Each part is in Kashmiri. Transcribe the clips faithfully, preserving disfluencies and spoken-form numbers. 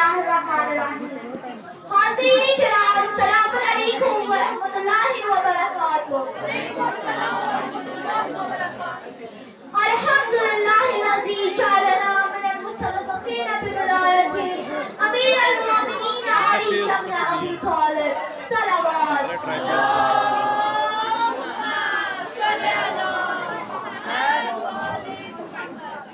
الرحمن الرحیم۔ حاضرین کرام، السلام علیکم ورحمۃ اللہ وبرکاتہ۔ الحمد للہ الذی جعلنا من المتلذذین بولایت امیر المؤمنین علی ابن ابی طالب۔ صلوات۔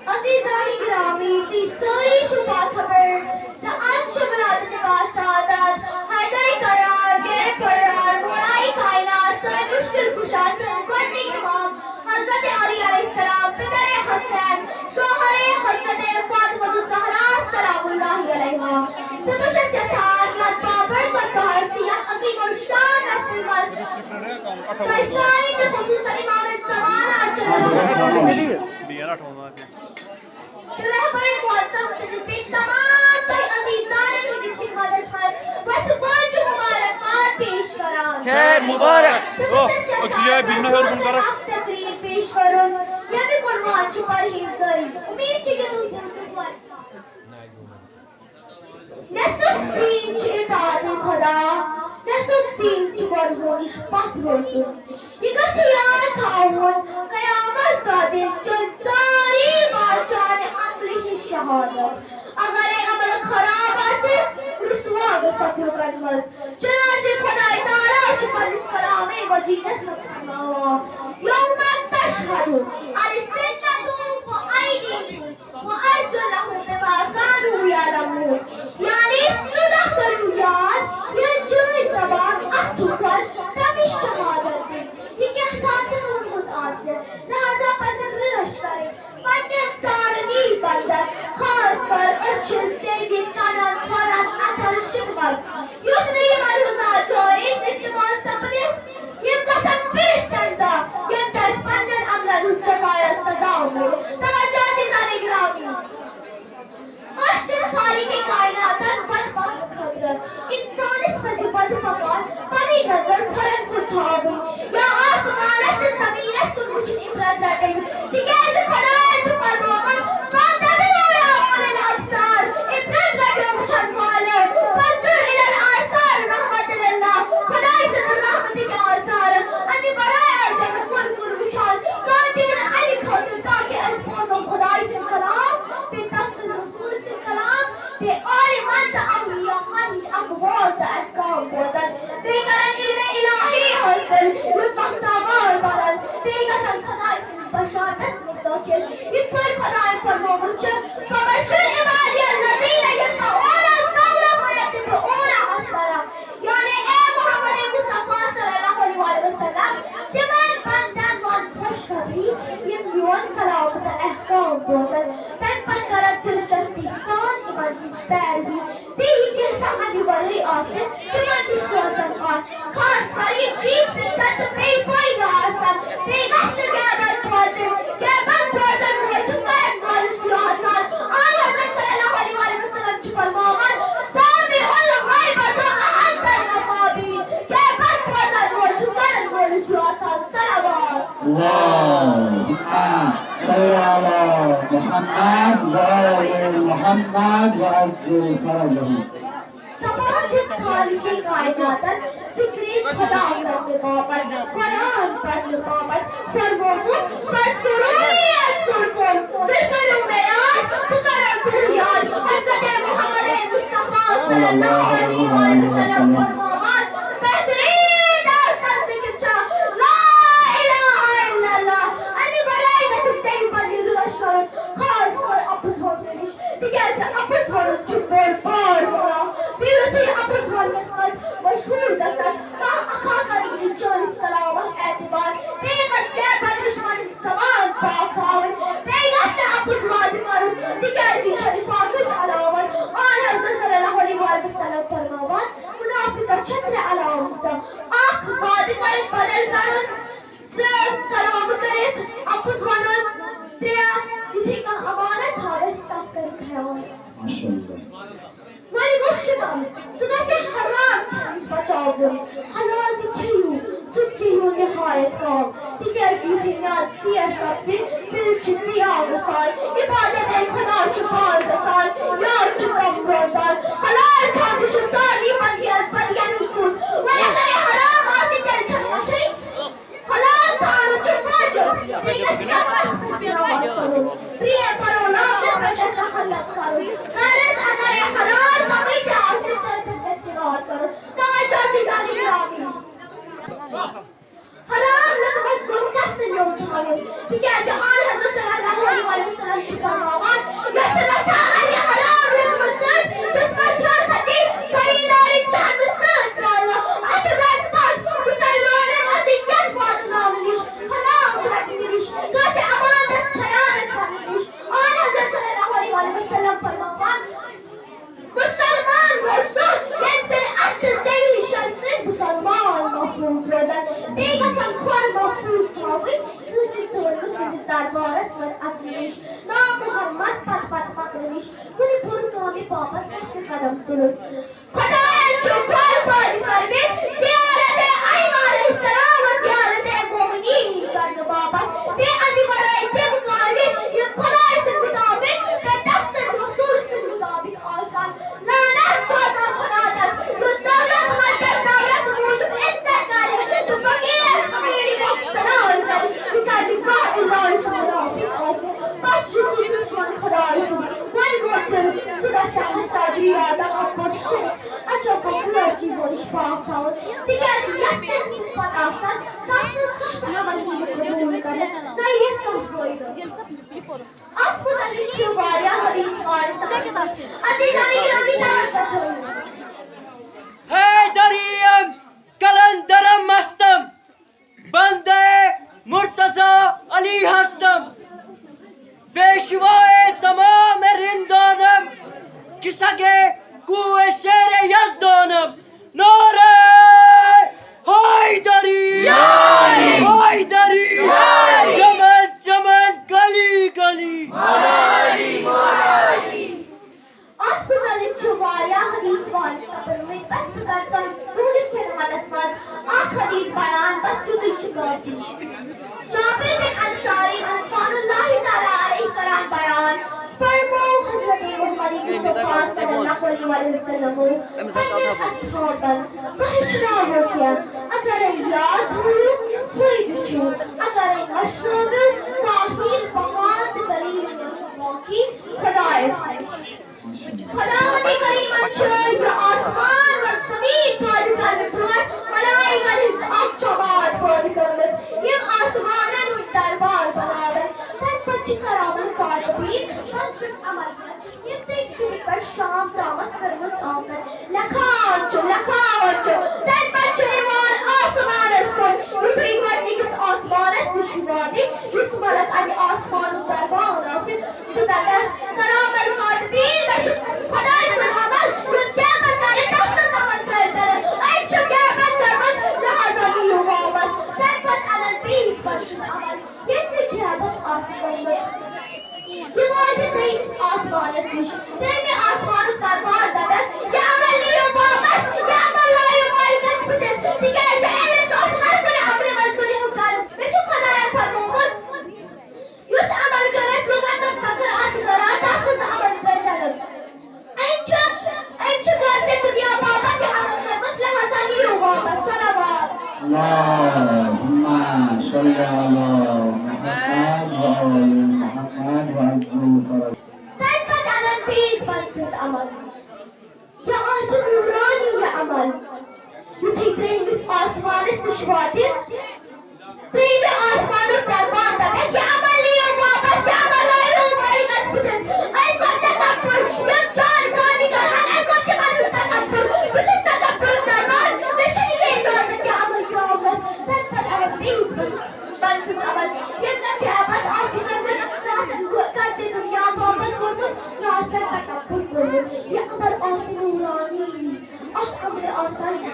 عزیزان گرامی، تُہۍ سٲری چھِو باخبر زِ آز چھِ ولادت با سعادت حیدر کرار، گرِ پرار، مولائے کائنات، سٲنۍ مشکل کشا، سٲنۍ گۄڈٕنِکۍ امام حضرت علی علیہ السلام، پدر حسین، شوہر حضرت فاطمہ الزہرا سلام اللہ علیہا۔ تہٕ بہٕ چھَس یژھان یتھ بابر قدس تہٕ یتھ عظیم الشان نسلہِ منٛز تۄہہِ سارنٕے تہٕ خصوصاً امام زمانہ جناب تہٕ رہبر معظم سٕنٛدِ پٮ۪ٹھ تمام تۄہہِ عزیزانن ہٕنٛدِس خدمتس منٛز وسہِ واجہِ مبارکباد پیش کران۔ خیر مبارک۔ تہٕ بہٕ چھَس یژھان تۄہہِ برٛونٛہہ کُن اکھ تقریر پیش کرُن، ییٚمیُک عنوان چھُ پرہیزگٲری۔ اُمید چھِ کہِ تُہۍ بوٗزِو غورٕ سان۔ نٮ۪صٕف دیٖن چھُ اطاعت خدا، نٮ۪صٕف دیٖن چھُ گۄڈٕ نِش پتھ روزُن۔ یہِ گژھِ یاد تھاوُن، قیامت دۄہ دِن چٲنۍ سٲری باچانہِ عملہِ ہٕنٛز شہادت۔ اگرے عمل خراب آسہِ، رسوا گژھکھ لُکن منٛز۔ چنانچہ خدائے تعالیٰ چھُ پننِس کلامے مجیدس منٛز فرماوان، یوم تشہد السنتم بأیدیہم وأرجلہم بما کانوا یعملون۔ یعنی سُہ دۄہ کٔرِو یاد، ییٚلہِ چٲنۍ زبان اَتھٕ کھۄر تَمِچ شہادت دِنۍ۔ یہِ کیٛاہ ژھا ژٕ ووٚنمُت آسہِ، لہذا پَزن رٲچھ کَرٕنۍ پننٮ۪ن سارنٕے بندن، خاص کر أچھن، زیوِ، کنن، کھۄرن، اتھن، شکمس۔ یُتھ نہٕ یِمن ہُنٛد ناجٲیز استعمال سپدِ، یِم گژھن پھرِتھ تمہِ دۄہ، ییٚمہِ دۄہ اَسہِ پننٮ۪ن عملن ہُنٛد جزایہ سزا میلہِ۔ توجہ عزیزانِ گرامی۔ ٲسۍ تیٚلہِ خالقِ کائناتن وَتہِ پَکنہٕ خٲطرٕ اِنسانَس پَزِ وَتہِ پَکان پَنٕنۍ نظر کھۄرَن کُن تھاوٕنۍ یا آسمانَس تہٕ زٔمیٖنَس کُن وٕچھِنۍ عبرت رَٹٕنۍ، تِکیٛازِ خۄدایَن چھُ فرمومُت، "فاعتبروا يا أولي الأبصار"، عبرت رَٹَن وٕچھَن والٮ۪و، "فانظر إلى آثار رحمة الله"، خۄداے سٕنٛدِ رحمتٕکۍ آثار، اَمہِ وَرٲے آسہِ نہٕ کُن کُن وٕچھان کانٛہہ تہِ نہٕ اَمہِ خٲطرٕ تاکہِ أسۍ بوزو خۄداے سُنٛد کلام، بیٚیہِ تَس سٕنٛدِ رسول سٕنٛدِ کلام، بیٚیہِ عالمن تہٕ اولیاہن ہٕنٛدۍ اقوال تہٕ احکام بوزن، بیٚیہِ کرن علمِ الہی حٲصِل، یُتھ نۄقصان وار بنن، بیٚیہِ گژھن خۄداے سٕنٛدِس بشارتس منٛز دٲخِل، یِتھ پٲٹھۍ خۄدایَن فرمومُت چھُ، "فبشر عبادی الذین یستمعون القول فیتبعون احسنہ"۔ یعنی اے محمد مصطفیٰ صلی اللہ علیہ وسلم، تِمن بندن وَن خوشخبری، یِم میون کلام تہٕ احکام بوزن، تَمہِ پتہٕ کرن دلچسپی سان تِمن ہٕنٛز پیروی۔ بیٚیہِ کینٛژھا اَمہِ ورٲے آسہِ، تِمن نِش روزن آسہِ۔ خاص کر یِم چیٖز فِطرت تہٕ بے پٲیدٕ آسن، بیٚیہِ گژھِ غیبت بوزٕنۍ۔ غیبت بوزن وول چھُ کرن وٲلِس ہیوٗ آسان۔ آن حضرت صلی اللہ علیہ وسلم چھُ فرماوان، "سامع الغیبۃ احق المقابین"، غیبت بوزن وول چھُ کرن وٲلِس ہیوٗ آسان۔ صلوات۔ اللہم صل علی محمد و آل محمد و عجل فرجہ۔ زبان دِژ خالقِ کائناتن ذِکرِ خدا کرنہٕ باپتھ، قرآن پرنہٕ باپتھ فرمومُت، "فاذکرونی اذکرکم"، تُہۍ کٔرِو مےٚ یاد، بہٕ کرو تُہُنٛد یاد۔ حضرت محمد مصطفیٰ صلی اللہ علیہ وسلم فرماوان، بہترین آسان ذِکر چھا لا الہ الا اللہ۔ اَمہِ ورٲے گژھِ ژےٚ پننہِ رٲچھ کرُن، خاص کر اَپُز وَنُن نِش، تِکیٛازِ اَپُز وَنُن چھُ بوٚڑ بار گۄناہ۔ بیٚیہِ یُتھُے اَپُز وَننَس منٛز مشہوٗر گژھن، کانٛہہ اکھاہ کَرِ یہِ چٲنِس کلامَس اعتبار، بیٚیہِ گژھِ غیبت نِش پنٕنۍ زبان پاک تھاوٕنۍ، بیٚیہِ گژھِ نہٕ اَپُز وعدٕ کَرُن، تِکیٛازِ یہِ چھےٚ نِفاقٕچ علامت۔ آن حضرت صلی اللہ علیہ وسلم فرماوان، منافقت چھےٚ ترٛےٚ علامژٕ، اکھ وعدٕ کٔرِتھ بدل کَرُن، زٕ کلام کٔرِتھ اَپُز وَنُن، ترٛےٚ یُتھُے کانٛہہ امانت تھاوٮ۪س تَتھ کٔرِتھ خیانت۔ وۄنۍ گوٚو شِکار، سُہ گژھِ حرام کھٮ۪نہٕ نِش بچاوُن۔ حلال تہِ کھیٚیِو، سُہ تہِ کھیٚیِو نہایت کم، تِکیٛازِ یُتھُے میٛادٕ ژیر سپدِ، دِل چھُ سیاہ گژھان، عبادت خدا چھُ بار گژھان، یاد چھُ کم روزان۔ دربارس منٛز اژنہٕ نِش، نام محمد پتہٕ پتہٕ پکنہٕ نِش، کُنہِ بُرٕ کامہِ باپتھ گژھِ نہٕ قدم تُلُن۔ خۄدایَن چھُ قۄربان کٔرمٕتۍ زیارت عمر علیہ السلام و زیارت مومنین کرنہٕ باپتھ، بیٚیہِ اَمہِ ورٲے تِم کامہِ یِم خۄدایہِ سٕنٛدِ مُطابِق تہٕ تَس سٕنٛدِ رسول سٕنٛدِ مُطابِق آسان۔ لعنت سوزان خۄدا تَس، یُس دولت مندَس دولت موٗجوٗب عزت کرِ تہٕ فقیٖرَس فقیٖری وقت سلام کرِ، یہِ کرِ کانٛہہ اللہ سُنٛد مُطابِق آسہِ۔ بس چھُ سُہ دُشمن خۄدایہِ سُنٛد۔ وۄنۍ گوٚو تیٚلہِ سُہ گژھِ ہا حسادی یا تکبر شرک۔ اچھا گوٚو بُرو چیٖزو نِش پاک تھاوُن، تِکیٛازِ یَس تٔمۍ سٕنٛدِ پتہٕ آسان، تَس سٕنٛز کانٛہہ تہِ عمل یِیہِ نہٕ قبوٗل کرنہٕ، نہ یِیَس کانٛہہ فٲیدٕ۔ اَتھ مُتعلِق چھِ واریاہ حدیث پاک صحیح۔ عزیزانِ گرامی، توجہ تھٲیِو۔ حیدریم کلندرم مستم، بندے مرتضی علی ہستم، پیشوائے تمام رندانم، کسگے کوہ شیر یزدانم۔ نعرہ حیدری! حیدری! چمن چمن، گلی گلی! اَتھ مُتعلِق چھِ واریاہ حدیث وارد سپٕدمٕتۍ، بس بہٕ کرٕ تۄہہِ تُہنٛدِس خدمتس منٛز اکھ حدیث بیان، بس یُتُے چھُ کٲفی۔ جابر بن انصاری رضوان اللہ تعالیٰ علیہ کران بیان، فرموو حضرت محمد مصطفیٰ صلی اللہ علیہ وسلم پننٮ۪ن اصحابن، بہٕ ہیٚچھناوو کینٛہہ، اگرے یاد تھٲیِو فٲیدٕ چھُ، اگرے مشرٲوِو کافی بہان تہٕ دلیل موقعی خۄدایس نِش۔ خۄداوندِ کریٖمن چھُ یہِ آسمان و زمیٖن پٲدٕ کرنہٕ برٛونٛٹھ ملائکن ہٕنٛز اکھ جماعت پٲدٕ کٔرمٕژ، یِم آسمانن ہُنٛد دربار بناون۔ تَمہِ پتہٕ چھِ کرامن کاتبیٖن پتہٕ سٕنٛز عمل کران، یِم تٔمۍ سٕنٛدِ پٮ۪ٹھ شام تامتھ کٔرمٕژ آسن۔ لیکھان چھُ، لیکھان چھُ، تَمہِ پتہٕ چھُ یِوان آسمانس کُن، یُتھُے گۄڈٕنِکِس آسمانس نِش واتہِ، یُس ملک اَمہِ آسمانُک دربار آسہِ، سُہ دَپہِ، کرامن کاتبیٖن، مےٚ چھُ خۄداے سُنٛد عمل، یُس غیبت کرِ، تَس سُنٛد عمل ترٛٲوِتھ۔ أمۍ چھُ غیبت کٔرمٕژ، لہذا نِیِو واپس۔ تَمہِ پتہٕ اَنن بیٚیِس پتہٕ سٕنٛز عمل۔ ییٚلہِ نہٕ غیبت آسہِ کٔرمٕژ، یہِ واتہِ ترٛیٚیِمِس آسمانس نِش۔ ترٛیٚیِمہِ آسمانُک دربار دَپن، یہِ عمل نِیِو واپس، یہِ عمل لٲیِو مٲلکس بٕتھِس، تِکیٛازِ أمِس اوس ہر کُنہِ عملہِ منٛز دُنیاہُک غرض۔ مےٚ چھُ خۄداین فرمومُت، یُس عمل کٔرِتھ لُکن منٛز فخر آسہِ کران، تس سٕنٛز عمل پرٛزنت۔ أمۍ چھُ، أمۍ چھُ غرض دُنیا باپتھ یہِ عمل کٔرمٕژ، لہذا نِیِو واپس۔ صلوات۔ اللهم صل على محمد وآل محمد وعجل فرج۔ تَمہِ پتہٕ اَنن بیٚیِس بندٕ سٕنٛز عمل۔ یہِ آسہِ نوٗرانی یہِ عمل۔ یُتھُے ترٛیٚیِمِس آسمانس نِش واتہِ، ترٛیٚیِمہِ آسمانُک دربان دَپٮ۪کھ، یہِ عمل نِیِو واپس، یہِ عمل لٲیِو مٲلکس بٕتھِس۔ أمۍ کوٚر تکبر، یِم چار کامہِ کرہن، أمۍ کوٚر تِمن ہُنٛد تکبر۔ بہٕ چھُس تکبرُک دربان، مےٚ چھُنہٕ یہِ اجازت یہِ عمل ترٛاونس۔ تَمہِ پتہٕ اَنن بیٚیِس بندٕ سٕنٛز عمل۔ ییٚلہِ نہٕ غیبت آسہِ کٔرمٕژ، نہ آسن غرض دُنیا باپتھ کوٚرمُت، نہ آسن تکبر کوٚرمُت۔ یہِ عمل آسہِ نوٗرانی۔ اَتھ عملہِ آسن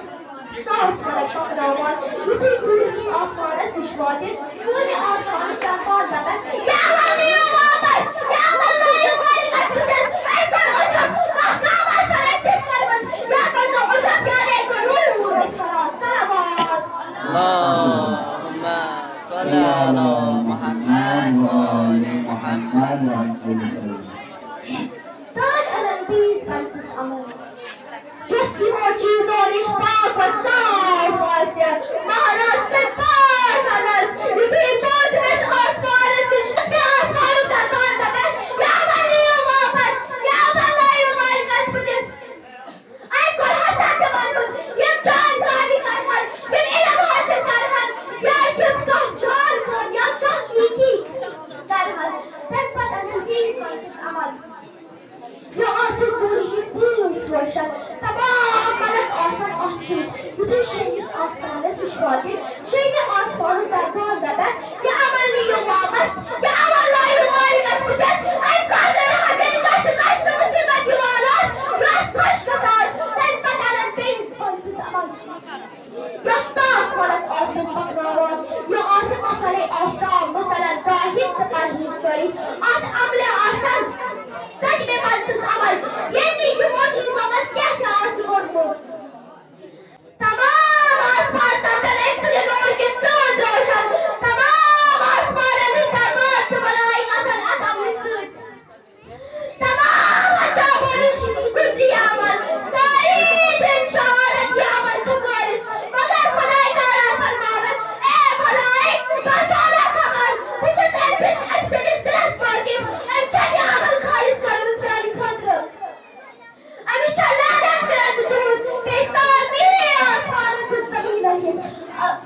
ساس ملک پکناوان۔ یُتھُے ژوٗرمِس آسمانس نِش واتہِ، ژوٗرمہِ آسمانُک دربان دَپن، یہِ عمل نِیِو واپس، یہِ عمل لٲیِو مٲلکس بٕتھِس۔ أمۍ کوٚر عجب، کانٛہہ کامہ چھَنہٕ أمۍ تِژھ کٔرمٕژ، یَتھ منٛز نہٕ عجب یعنی أمۍ کوٚر روٗد روٗد کران۔ صلوات۔ اللهم صل على محمد وآل محمد وعجل فرج۔ تانۍ اَنن بیٚیِس بندٕ سٕنٛز عمل۔ یۄس یِمو چیٖزو نِش پاک و صاف آسہِ، مہراز سٕنٛدۍ پاٹھۍ اَنس، یُتھُے پوٗنٛژمِس آسمانس نِش، تہٕ آسمانُک دربان دَپن، یہِ عمل نِیِو واپس، یہِ عمل لٲیِو مٲلکس بٕتھِس۔ أمۍ کوٚر حسد تِمن ہُنٛد، یِم جان کامہِ کرہن، یِم علم حٲصِل کرہن، یا یِم کانٛہہ جان کٲم یا کانٛہہ نیکی کرہن۔ تَمہِ پتہٕ اَنن بیٚیِس بندٕ سٕنٛز عمل۔ یہِ آسہِ ظُلمہِ پوٗنٛژ روشن۔ تمام ملک آسن اَتھ سۭتۍ۔ یُتھُے شیٚیِمِس آسمانس نِش واتہِ، شیٚیِمہِ آسمانُک دربان دَپن، یہِ عمل نِیِو واپس، یہِ عمل لٲیِو مٲلکس بٕتھِس۔ أمۍ کَر نہٕ ہمیشہِ کٲنٛسہِ کشٹ مُصیبت یِوان ٲس، یہِ ٲس خۄش گژھان۔ تَمہِ پتہٕ اَنن بیٚیِس بندٕ سٕنٛز عمل۔ یۄس صاف ملک آسن پکناوان، یہِ آسہِ مثلے آفتاب، مثلاً زاہد تہٕ چھا لعنت پٮ۪تھ تُہٕنٛز، بیٚیہِ سارنٕے آسمانَن تہٕ زٔمیٖنَن ہٕنٛز۔ اَ-،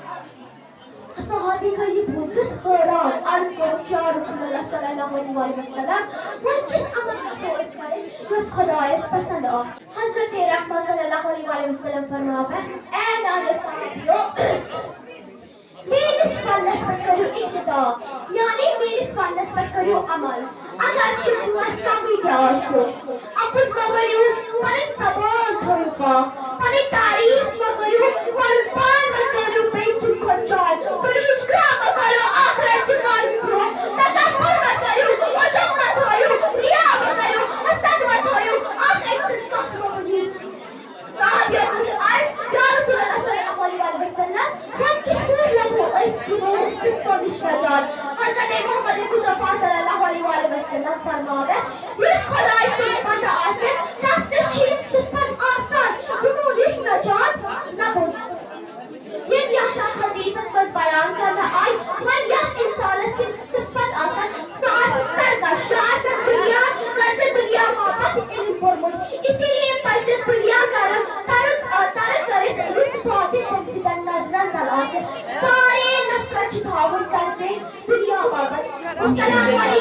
صحابی گٔے یہِ بوٗزِتھ حٲران، عرض کوٚرُکھ، یا رسول اللہ صلی اللہ علیہ وسلم، وۄنۍ کِژھ عمل گژھو أسۍ کَرٕنۍ یۄس خۄدایَس پسنٛد آسہِ؟ حضرت رحمت صلی اللہ علیہ وسلم فرماوان، اے میانیو صحابیو، میٲنِس وننس پٮ۪ٹھ کٔرِو اقتدا، یعنی میٲنِس وننس پٮ۪ٹھ کٔرِو عمل۔ اگر چھ کٲنٛسہِ سمٕے تہِ آسہِ، اپُز مہ ؤنِو، پنٕنۍ زبان تھٲیِو پاک، پنٕنۍ تعریف مہ کٔرِو، پنُن پان مہ زٲنِو بیٚیہِ سٕنٛدِ کھۄتہٕ جان، دُنہِچ کٲم مہ کٔرِو ٲخرت چہِ کامہِ برٛونٛہہ، تکبر مہ کٔرِو، عجب مہ تھٲیِو، ریا مہ کٔرِو، حسد مہ تھٲیِو، اکھ أکۍ سٕنٛز کتھ مہ بوٗزِو۔ صحابیو کوٚر عرض، یا رسول اللہ صلی اللہ علیہ وسلم، وۄنۍ کِتھ پٲٹھۍ لَبو أسۍ یِمو صفتو نِش نجات؟ حضرت محمد مصطفیٰ صلی اللہ علیہ وسلم فرماوان، یُس خۄداے سُنٛد بنٛدٕ آسہِ، تَس نِش چھِ یِم صفت آسان، یِمو نِش نجات لَبو۔ یِم یَتھ حدیثس منٛز بیان کرنہٕ آیہِ، وۄنۍ یَس اِنسانس یِم صفت آسن، سُہ آسہِ سرکش، سُہ آسہِ دُنیا، کٔرزِ دُنیا باپتھ علم پوٚرمُت۔ اسی لیے پزِ دُنیا کرُن ترک، آ، ترک کٔرِتھ، یُتھ باطل تٔمۍ سٕنٛدٮ۪ن نظرن تل آسہِ۔ سارے نفرت چھُ تھاوُن تٔمۍ سٕنٛدِ دُنیا باپتھ۔ والسلام علیکم۔